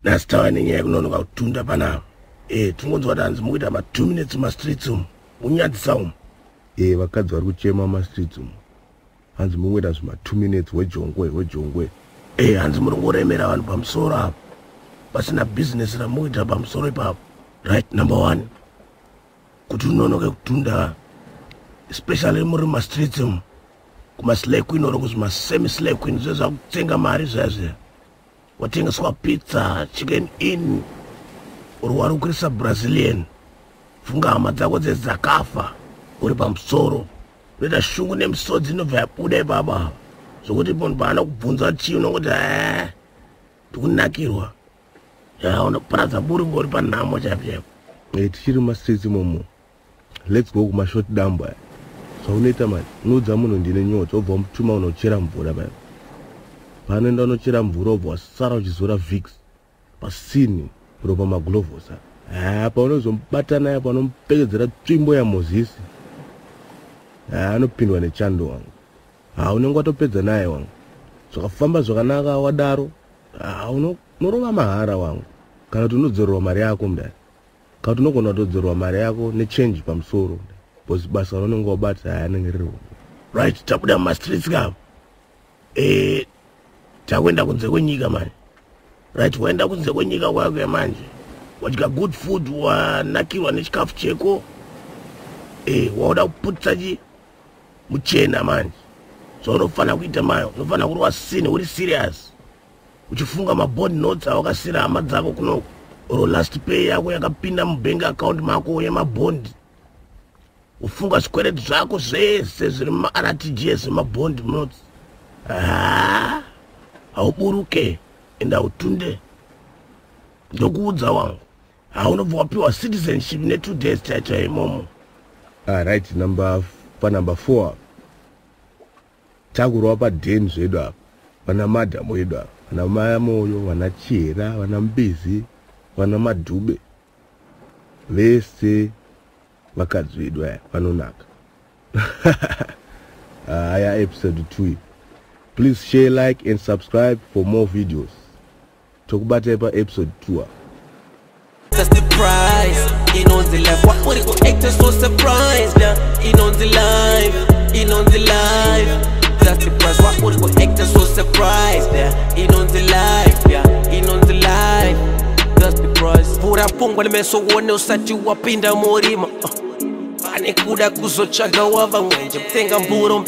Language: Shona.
Nhasi tava nenyaya yekunonoka kutunda panapa. Tingonzwa kuti hanzi mukuita ma 2 minutes mumastreets umu, munyadzisa umu. Vakadzi vari kuchema mumastreets umu, hanzi mungoita zvima 2 minutes wejongwe wejongwe. Hanzi muri ngoremera vanhu pamusoro apo, pasina bhizinesi ramukuita pamusoro ipapo. Right, number 1, kuti unonoke kutunda, especially muri mumastreets umu, kumaslay queen oro kuzvimasemi slay queen, zve zvakutsenga mari zvaya zviya. Watengeswa pizza, Chicken Inn, uri wari kukwirisa Brazilian, funga hama dzako dzedzakafa uri pamusoro, unoita shungu nemisodzi inobva yabuda ipapa, zvokuti munhu paana kubvunza chii unongoti e ndikunakirwa. Ya, unoparadza buringo uri panhamo chaipo chaipo. Tichiri mumastreets imomo, let's go kumashort dambo aya. Zvaunoita mani, unoudza munhu ndine nyota, wobva wamutuma unochera mvura paya. Paanoenda unochera mvura, wobva wasara uchizora Vicks pasini ro pamaglovos. Ha, paunozomubata naye, panomupekedzera tsvimbo yaMozisi, ha, anopindwa nechando wangu. Ha, unenge watopedza naye wangu, zvakafamba zvakanaka. Wadaro, ha, unorova mahara wangu, kana kuti unodzorerwa mari yako mudare, kana kuti unogona kutodzorerwa mari yako nechange pamusoro, because basa raunenge wabata haya anenge riri hombe. Right, tabuda mumastreets kavo, takuenda kunze kwenyika manje. Right, waenda kunze kwenyika kwako manje, wadya good food, wanakirwa nechikafu cheko. Wauda kuputisa chi muchena manje. Zvaunofanira kuita mayo, unofanira kurova scene uri serious, uchifunga mabond notes awakasira hama dzako kunoko, oro last pay yako yakapinda mubank account mako yemabond. Ufunga zvikwereti zvako zvese zviri mumaRTGS, mabond notes. Ha, hauburuke ende hautunde, ndokuudza wangu. Haunobva wapiwa citizenship ne2 days chaicho imomo. Ah, right, number panumber 4 takurova padhen zvedu apa, vana madhamu edu apa, vana Mayamoyo, vana Chihera, vana Mbizi, vana Madhube, vese vakadzi vedu aya vanonaka. Aya episode 2. Please share, like and subscribe for more videos. Tokubatai paepisode 2 apa. That's the price. Inonzi life. What would it go acting so surprised? Yeah. Inonzi life. Inonzi life. That's the price. What would it go acting so surprised? Yeah. Inonzi life. Yeah. Inonzi life. That's the price. Vhura pfungwa nemeso uone usati wapinda murima. Pane kuda kuzotsvaga wava mwenje, tsenga mburo.